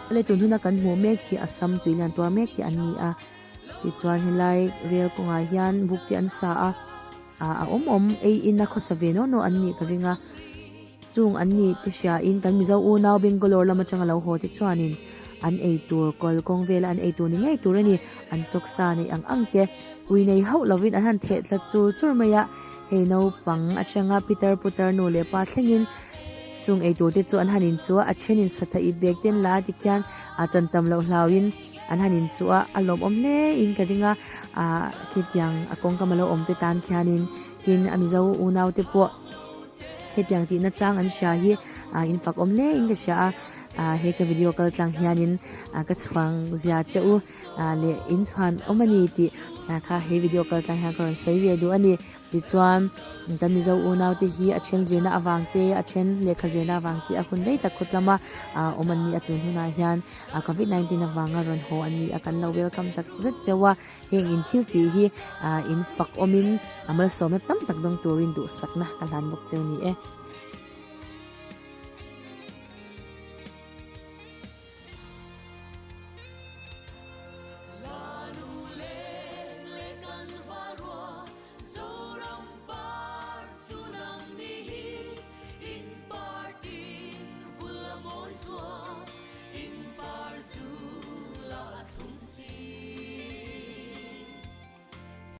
Awle tun huna kan hmuh mek hi Assam tui lian tuar mek te an ni a tichuan helai rel kawngah hian buk te an sa a ah a awm awm ei in a khawsa ve naw naw an nih ka ring a chung an nih te hria in kan Mizo unau Bangalore lam atanga lo haw te chuanin an ei tur kawl kawng vela an ei tur ni ngei tur a ni an stock sa neih ang ang te ui nei hauh lovin an han theh thla chur chur mai a hei naupang atanga pitar putar nu leh pa thlengin Chung eitur te chu an han inchuh a, a thenin satha ip bek ten la a ti khian a chan tam loh hlauhin an han inchuh a, a lawmawm hle in ka ring a, ah khitiang a kawngkam a lo awm te tan khianin tin a Mizo unau te pawh hetiang tihna chang an hria hi ah in fak awm hle in ka hria a, ah he ka video kal tlang hianin ah ka chhuang zia che u ah leh in chhuan awm a ni tih kha he video kal tlang hian ka rawn sawi ve duh a ni. Tichuan, kan Mizo unaute hi a then zirna avang te, a then lehkha zirna avang te a hun rei tak khawt lama awm an ni a tun hunah hian Covid 19 avanga rawn haw an ni a, kan lo welcome tak zet cheu a, heng in thil tih hi in fak awmin a malsawmna tam tak dawng turin duhsakna ka hlan bawk cheu ni e.